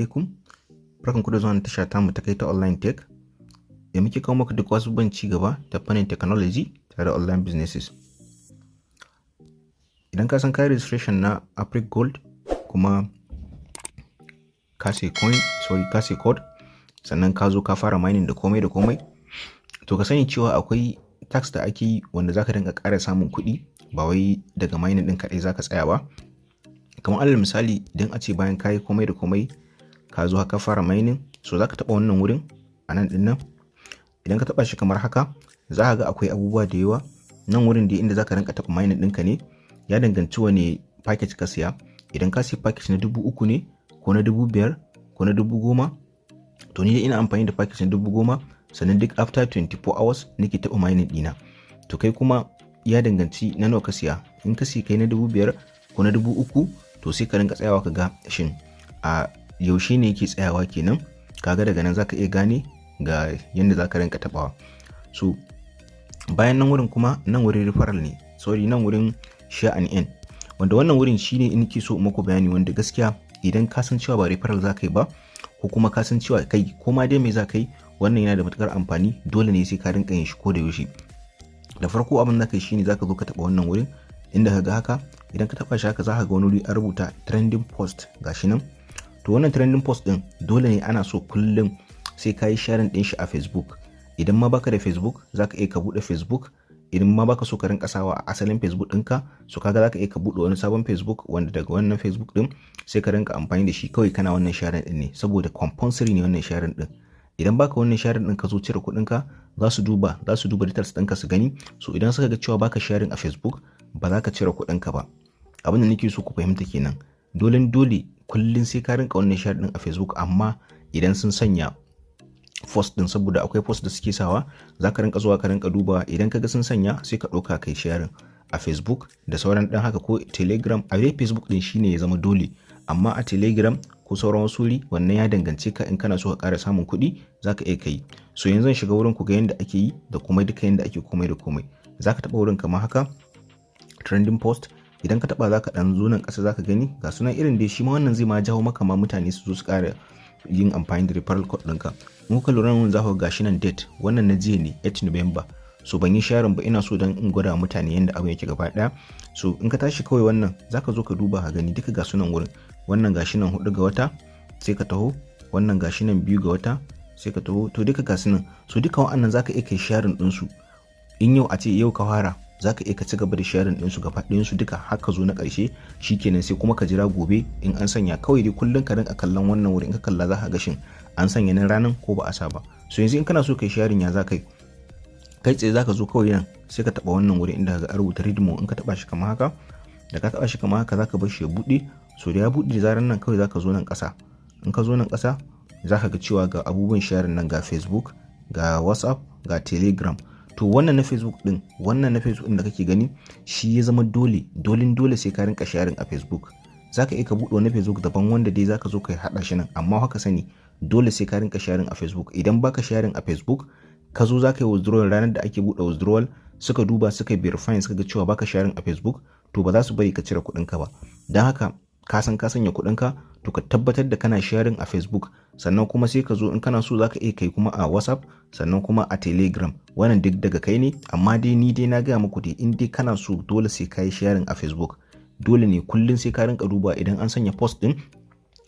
Alaikum. Barkanku da zuwa tasha tamu ta kai ta Online Tech. Da muke kawo maka duk wasu ban ci gaba ta fannin technology tare da online businesses. Idan ka san ka registration na Africa Gold kuma ka sai coin, sorry, ka sai code, sannan ka zo ka fara mining da komai da komai, to ka sani cewa akwai task da ake yi wanda zaka dinga ƙara samun kuɗi, ba wai daga mining ɗin kaɗai zaka tsaya ba. Kamar alal misali, idan a ce bayan ka yi komai da komai, ka zo ka fara mining, so zaka taɓa wannan wurin a nan ɗin nan. Idan ka taɓa shi kamar haka, za ka ga akwai abubuwa da yawa nan wurin da inda zaka rinka taɓa mining ɗinka ne. Ya danganci wane package ka siya. Idan ka siya package na 3,000 ne, ko na 5,000, ko na 10,000, to ni dai ina amfani da package na 10,000, sannan duk after 24 hours nake taɓa mining ɗina. To kai kuma ya danganci na nawa ka siya. In ka siya kai na 5,000 ko na 3,000, to sai ka rinka tsayawa ka ga shin a yaushe ne yake tsayawa kenan. Kaga daga nan zaka iya gane ga yanda zaka rinka tabawa. So bayan nan wurin kuma, nan wurin referral ne, sorry, nan wurin share and earn, wanda wannan wurin shine in ke so muku bayani, wanda gaskiya idan ka san cewa ba referral zaka yi ba, ko kuma ka san cewa kai ko ma dai me za ka yi, wannan yana da matukar amfani. Dole ne sai ka rinka yin shi ko da yaushe. Da farko abin da ka yi shine zaka zo ka taba wannan wurin inda ka ga haka. Idan ka taba shi haka, za ka ga wani wuri an rubuta trending post, gashi nan. To wannan trending post din dole ne ana so kullum sai ka yi sharing din shi a Facebook. Idan ma baka da Facebook, za ka iya ka bude Facebook. Idan ma baka so ka rinka sawa a asalin Facebook ɗinka, so kaga za ka iya ka bude wani sabon Facebook, wanda daga wannan Facebook din sai ka rinka amfani da shi kawai kana wannan sharing din ne, saboda compulsory ne wannan sharing din. Idan baka wannan sharing din, ka zo cire kuɗinka, za su duba details ɗinka su gani. So idan suka ga cewa baka sharing a Facebook, ba za ka cire kuɗinka ba. Abin da nake so ku fahimta kenan, dole dole kullum sai ka rinka wannan share din a Facebook. Amma idan sun sanya post din, saboda akwai post da suke sawa, za ka rinka zuwa ka rinka dubawa. Idan ka ga sun sanya, sai ka ɗauka kai sharing a Facebook da sauran ɗan haka ko Telegram. A dai Facebook din shine ya zama dole, amma a Telegram ko sauran wasu wuri, wannan ya dangance ka. In kana so ka ƙara samun kuɗi, za ka iya kai. So yanzu zan shiga wurin ku ga yadda ake yi da kuma duka yadda ake komai da komai. Za ka taɓa wurin kamar haka, trending post. Idan ka taɓa, za ka ɗan zo nan ƙasa, za ka gani ga sunan irin dai. Shi ma wannan zai ma jawo maka ma mutane su zo su ƙara yin amfani da referral code ɗinka. In kuka lura nan, za ku ga shi nan date, wannan na jiya ne, 8 November. So ban yi sharing ba, ina so don in gwada mutane yadda abin yake gaba ɗaya. So in ka tashi kawai wannan, zaka zo ka duba ka gani duka ga sunan wurin. Wannan gashi nan 4 ga wata, sai ka taho. Wannan gashi nan 2 ga wata, sai ka taho. To duka ga sunan. So duka wa'annan zaka iya kai sharing ɗinsu. In yau a ce yau ka fara, zaka iya ka ci gaba da sharing ɗinsu gaba ɗayan su duka har ka zo na ƙarshe. Shikenan, sai kuma ka jira gobe in an sanya. Kawai dai kullum ka rinka kallon wannan wurin. In ka kalla, za ka ga shin an sanya nan ranan ko ba a sa ba. So yanzu in kana so kai sharing, ya za ka yi? Kai tsaye zaka zo kawai nan, sai ka taba wannan wuri inda ka rubuta "read more". In ka taba shi kamar haka, da ka taba shi kamar haka, zaka bar shi ya bude. So da ya bude, da zaran nan kawai zaka zo nan ƙasa. In ka zo nan ƙasa, zaka ga cewa ga abubuwan sharing nan, ga Facebook, ga WhatsApp, ga Telegram. To wannan na Facebook din, wannan na Facebook din da kake gani, shi ya zama dole dole dole sai ka rinka sharing a Facebook. Zaka iya ka bude wani Facebook daban wanda dai zaka zo ka hada shi nan, amma haka sani, dole sai ka rinka sharing a Facebook. Idan baka sharing a Facebook, ka zo za ka yi withdrawal, ranar da ake buɗe withdrawal suka duba, suka verify, suka ga cewa baka sharing a Facebook, to ba za su bari ka cire kuɗinka ba. Don haka ka san ka sanya kuɗinka, to ka tabbatar da kana sharing a Facebook. Sannan kuma sai ka zo, in kana so, za ka iya kai kuma a WhatsApp, sannan kuma a Telegram. Wannan duk daga kai ne, amma dai ni dai na gaya muku dai, in dai kana so, dole sai ka yi sharing a Facebook. Dole ne kullum sai ka rinka duba idan an sanya post din,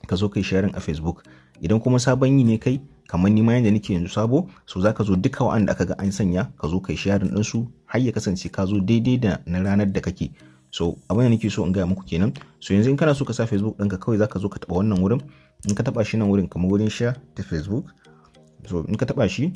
ka zo kai sharing a Facebook. Idan kuma sabon yi ne kai, kamar ni ma yanda nake yanzu sabo, so zaka zo duka wa'anda aka ga an sanya, ka zo kai sharing din su har ya kasance ka zo daidai da na ranar da kake so. Abin da nake so in gaya muku kenan. So yanzu in kana so ka sa Facebook ɗinka, kawai zaka zo ka taɓa wannan wurin. In ka taɓa shi nan wurin, kamar wurin share ta Facebook, so in ka taɓa shi,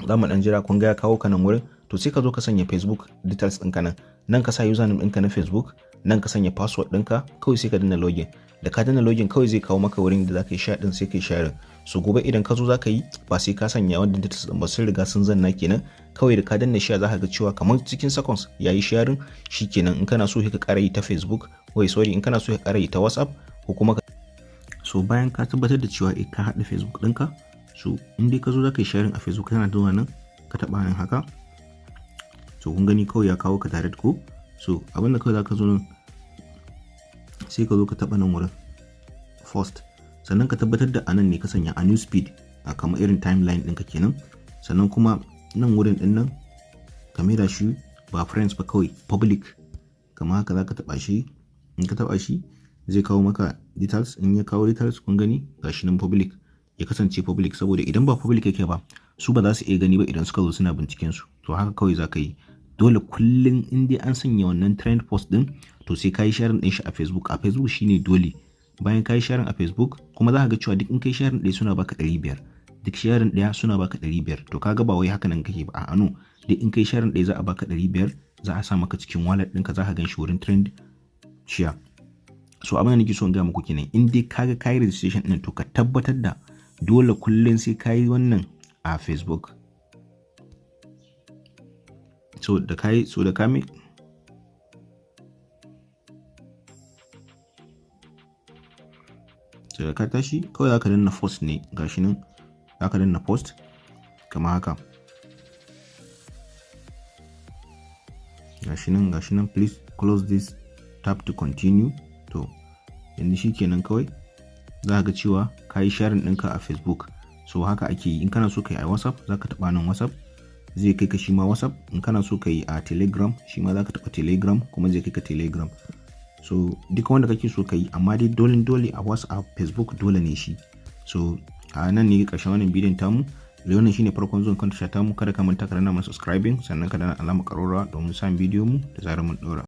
za mu ɗan jira. Kun ga ya kawo ka nan wurin. To sai ka zo ka sanya Facebook details ɗinka nan. Nan ka sa username ɗinka na Facebook, nan ka sanya password ɗinka, kawai sai ka danna login. Da ka danna login, kawai zai kawo maka wurin da zaka yi share din, sai kai sharing. So gobe idan ka zo zaka yi, ba sai ka sanya wannan details din ba, sun riga sun zanna kenan. Kawai da ka danna share, zaka ga cewa kamar cikin seconds yayi sharing. Shikenan, in kana so ka ƙara yi ta Facebook, wai sorry, in kana so ka ƙara yi ta WhatsApp ko kuma. So bayan ka tabbatar da cewa ka haɗa Facebook ɗinka, so in dai ka zo zaka yi sharing a Facebook, kana zuwa nan ka taɓa nan haka. So kun gani, kawai ya kawo ka tare da ko. So abinda kawai zaka zo nan, sai ka zo ka taɓa nan wurin post. Sannan ka tabbatar da anan ne ka sanya a news feed, a kamar irin timeline ɗinka kenan. Sannan kuma nan wurin ɗin nan ka maida shi ba friends ba, kawai public. Kamar haka za ka taɓa shi. In ka taɓa shi, zai kawo maka details. In ya kawo details, kun gani, gashi nan public. Ya kasance public, saboda idan ba public yake ba, su ba za su iya gani ba idan suka zo suna binciken su. To haka kawai za ka yi. Dole kullum in dai an sanya wannan trend post din, to sai ka yi sharing din shi a Facebook. A Facebook shine dole. Bayan ka yi sharing a Facebook kuma, za ka ga cewa duk in kai sharing ɗaya suna baka 500. Duk sharing ɗaya suna baka 500. To kaga ba wai haka nan kake ba, a ano. Duk in kai sharing ɗaya za a baka 500, za a sa maka cikin wallet ɗinka, za ka gan shi wurin trend share. So abin da nake so in gaya muku kenan, in dai kaga kayi registration ɗin, to ka tabbatar da dole kullum sai kayi wannan a Facebook. So da kame so da ka tashi, kawai zaka danna post ne. Gashi nan, zaka danna post kamar haka. Gashi nan, gashi nan, "Please close this tab to continue." To yanzu shikenan, kawai za ga cewa ka yi sharing ɗinka a Facebook. So haka ake yi. In kana so ka yi a WhatsApp, za ka taɓa nan WhatsApp, zai kai ka shi ma WhatsApp. In kana so ka yi a Telegram, shi ma za ka taɓa Telegram, kuma zai kai ka Telegram. So duka wanda kake so ka yi, amma dai dole dole a WhatsApp, Facebook dole ne shi. So a nan ne ƙarshen wannan bidiyon tamu. Da wannan shine farkon zuwan kan tasha tamu, kada ka manta ka danna mana subscribing, sannan ka danna alamar ƙararrawa domin samun bidiyo mu da zarar mun ɗora.